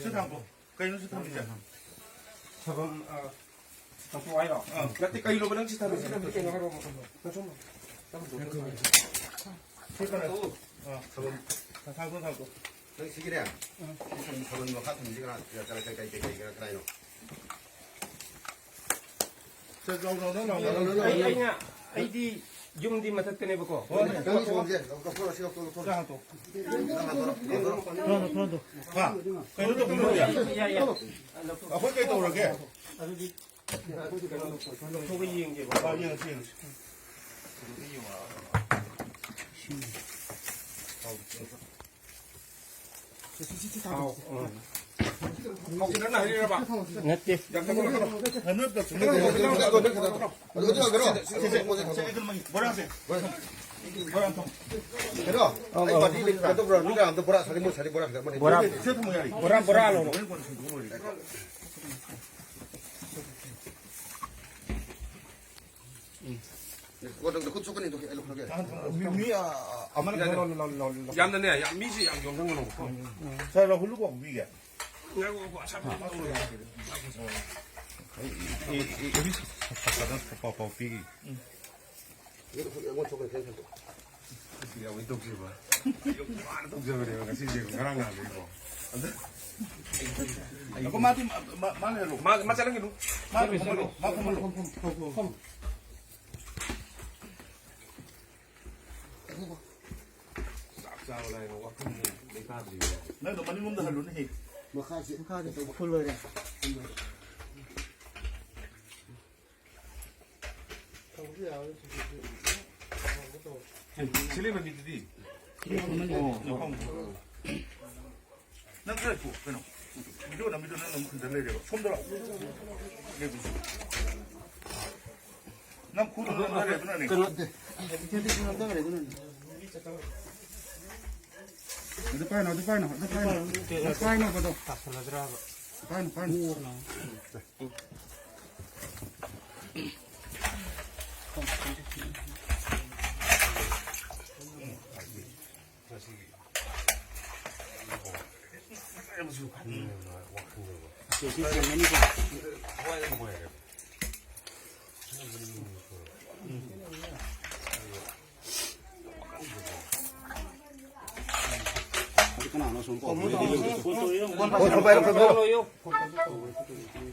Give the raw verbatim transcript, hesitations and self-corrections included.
ꯁꯤ ꯊꯥꯡꯀꯣ꯫ ꯀꯩꯅꯣ ꯁꯤ ꯊꯝꯃꯤꯁꯦ? ꯊꯕꯛ, ꯑ, ꯇꯧꯊꯣꯛ ꯍꯥꯏꯔꯣ? ꯑꯥ꯫ ꯅꯠꯇꯦ, ꯀꯩꯅꯣꯕ ꯅꯪ ꯁꯤ ꯊꯝꯃꯤꯁꯦ? ꯅꯪ ꯀꯩꯅꯣ ꯍꯥꯏꯔꯣ? ꯁꯤ ꯀꯩꯅꯣ? ꯑꯥ, ꯊꯥꯡꯀꯣ, ꯊꯥꯡꯀꯣ꯫ ꯅꯪ ꯁꯤꯒꯤꯅꯦ? ꯁꯤ ꯊꯝ-, ꯊꯝꯕꯜ ꯃꯈꯥ ꯊꯝꯃꯤꯁꯤ ꯀꯅꯥ, ꯀꯅꯥ, ꯀꯩ, ꯀꯩ, ꯀꯩ, ꯀꯩ, ꯀꯅꯥꯏꯅꯣ? ꯁꯦ, ꯂꯥꯎ, ꯂꯥꯎ, ꯂꯥꯎ, ꯂꯥꯎ, ꯂꯥꯎ, ꯂꯥꯎ, ꯑꯩ, ꯂꯥꯎ꯫ ꯑꯩꯅ, ꯑꯩꯗꯤ ꯌꯨꯝꯗꯤ ꯃꯊꯛꯇꯅꯦꯕꯀꯣ꯫ ꯍꯣꯏ, ꯅꯪ ꯁꯤ ꯂꯧꯊꯣꯛꯑꯣ, ꯁꯤ ꯂꯧꯊꯣꯛꯑꯣ, ꯁꯤ ꯂꯧꯊꯣꯛꯑꯣ꯫ ꯆꯥ ꯍꯥꯟꯇꯣꯛꯑꯣ꯫ ꯅꯪ ꯍꯥꯟꯇꯣꯛꯑꯣ, ꯍꯥꯟꯇꯣꯛꯑꯣ꯫ ꯍꯥ? ꯀꯩꯅꯣ ꯇꯧꯕꯤꯔꯣꯏꯗꯤ? ꯌꯥꯏ, ꯌꯥꯏ꯫ ꯑꯩꯈꯣꯏ ꯀꯩ ꯇꯧꯔꯒꯦ? ꯑꯗꯨꯗꯤ ꯂꯧꯊꯣꯛꯑꯒ ꯌꯦꯡꯒꯦꯕ꯫ ꯑꯥ, ꯌꯦꯡꯉꯁꯤ, ꯌꯦꯡꯉꯁꯤ꯫ ꯅꯠꯇꯦ꯫ ꯕꯣꯔꯥꯁꯦ꯫ ꯀꯩꯅꯣ? ꯑꯩ ꯄꯥꯔꯇꯤ ꯂꯩꯇ꯭ꯔꯥ? ꯀꯩꯅꯣ ꯇꯧꯕ꯭ꯔꯥ? ꯅꯨꯡꯗꯥꯡ ꯑꯝꯇ ꯕꯣꯔꯥ ꯁꯥꯗꯤ ꯃꯣꯏ ꯁꯥꯗꯤ ꯕꯣꯔꯥ ꯈꯤꯇꯪ ꯑꯃꯅꯤ꯫ ꯕꯣꯔꯥ, ꯁꯦ ꯊꯝꯃꯣ ꯌꯥꯔꯦ꯫ ꯕꯣꯔꯥ, ꯕꯣꯔꯥ ꯂꯧꯔꯣ꯫ ꯍꯣꯔꯦꯟ ꯀꯣꯟꯅ ꯁꯤꯡꯗꯣꯛꯑ ꯂꯣꯏꯔꯦ꯫ ꯀꯣꯟꯅ ꯈꯨꯠ ꯁꯣꯛꯀꯅꯤ, ꯑꯗꯨ ꯑꯩ ꯂꯧꯈꯠꯂꯒꯦ꯫ ꯃꯤ, ꯃꯤ, ꯑ, ꯑꯃꯅ ꯌꯥꯗꯦ꯫ ꯂꯧ, ꯂꯧ, ꯂꯧ, ꯂꯧ꯫ ꯌꯥꯝꯅꯅꯦ, ꯌꯥꯝ, ꯃꯤꯁꯦ ꯌꯥꯝ ꯌꯣꯝꯁꯤꯟꯒꯅꯣꯕꯀꯣ꯫ ꯁꯥꯔ, ꯔꯥꯍꯨꯜꯗꯨ ꯀꯧꯕꯤꯒꯦ꯫ ꯉꯥꯏꯈꯣ, ꯉꯥꯏꯈꯣ, ꯑꯁꯥꯕ ꯑꯃ ꯇꯧꯔꯒꯦ꯫ ꯑꯩ, ꯑꯩ, ꯑꯩ, ꯑꯩ, ꯄꯥꯎ, ꯄꯥꯎ ꯄꯤꯒꯦ꯫ ꯎꯝ꯫ ꯑꯁ, ꯌꯥꯝ ꯇꯧꯖꯕ꯫ ꯑꯩ ꯋꯥꯅ ꯇꯧꯖꯕꯅꯦꯕ ꯉꯁꯤꯁꯦ, ꯉꯔꯥꯡ ꯅꯍꯥꯟꯗꯒꯤꯀꯣ꯫ ꯑꯗ ꯑꯩ, ꯑꯩ, ꯑꯩꯈꯣꯏ ꯃꯥꯗꯤ ꯃꯥ, ꯃꯥ, ꯃꯥ ꯂꯩꯍꯜꯂꯣ꯫ ꯃꯥ, ꯃꯥ ꯆꯠꯍꯟꯒꯅꯨ꯫ ꯃꯥ ꯐꯝꯍꯜꯂꯣ, ꯃꯥ ꯐꯝꯍꯜꯂꯣ꯫ ꯆꯥꯛ ꯆꯥꯕ ꯂꯥꯏꯔ ꯋꯥꯈꯜꯁꯦ ꯂꯩꯇꯥꯗ꯭ꯔꯤꯕ꯫ ꯅꯪꯗꯣ ꯃꯅꯤꯡꯂꯣꯝꯗ ꯍꯜꯂꯨꯅꯦꯍꯦ꯫ ꯃꯈꯥꯁꯦ ꯃꯈꯥꯗ ꯐꯨꯜ ꯂꯣꯏꯔꯦ꯫ ꯁꯤ ꯂꯩꯕ ꯃꯤꯗꯨꯗꯤ? ꯑꯣ, ꯅꯪ ꯈꯔ ꯊꯣꯛ, ꯀꯩꯅꯣ? ꯚꯤꯗꯤꯑꯣ ꯅꯝꯕꯤꯗꯣ ꯅꯪ ꯑꯃꯨꯛ ꯈꯨꯟꯗ ꯂꯩꯔꯦꯕ꯫ ꯁꯣꯝꯗ ꯂꯥꯛꯑꯣ꯫ ꯂꯦꯞꯄꯨ꯫ ꯅꯪ ꯈꯨꯗꯣ ꯅꯝꯗ ꯂꯩ, ꯑꯗꯨꯅꯅꯦ꯫ ꯀꯩꯅꯣ? ꯑꯗꯨ ꯄꯥꯏꯅꯣ, ꯑꯗꯨ ꯄꯥꯏꯅꯣ, ꯑꯗꯨ ꯄꯥꯏꯅꯣ꯫ ꯑꯗꯨ ꯄꯥꯏꯅꯣ, ꯑꯗꯣ꯫ ꯇꯥꯁꯜꯂꯗ꯭ꯔꯥꯕ? ꯄꯥꯏꯅꯣ, ꯄꯥꯏꯅꯣ꯫ ꯉꯁꯤꯒꯤ ꯌꯥꯝꯁꯨ ꯈꯟꯕꯅꯦꯕ, ꯋꯥꯈꯜꯗꯀꯣ꯫ ꯁꯤ, ꯁꯤ ꯆꯪꯒꯅꯤꯀꯣ꯫ ꯊꯋꯥꯏꯗ ꯅꯨꯡꯉꯥꯏꯔꯦꯕ꯫ ꯑꯗꯨ ꯀꯅꯥꯅꯣ ꯁꯨꯝ ꯀꯧꯕ? ꯐꯣꯟ ꯇꯧꯔꯤꯔꯣ? ꯐꯣꯟ ꯄꯥꯏꯔꯣ, ꯐꯣꯟ ꯄꯥꯏꯔꯣ꯫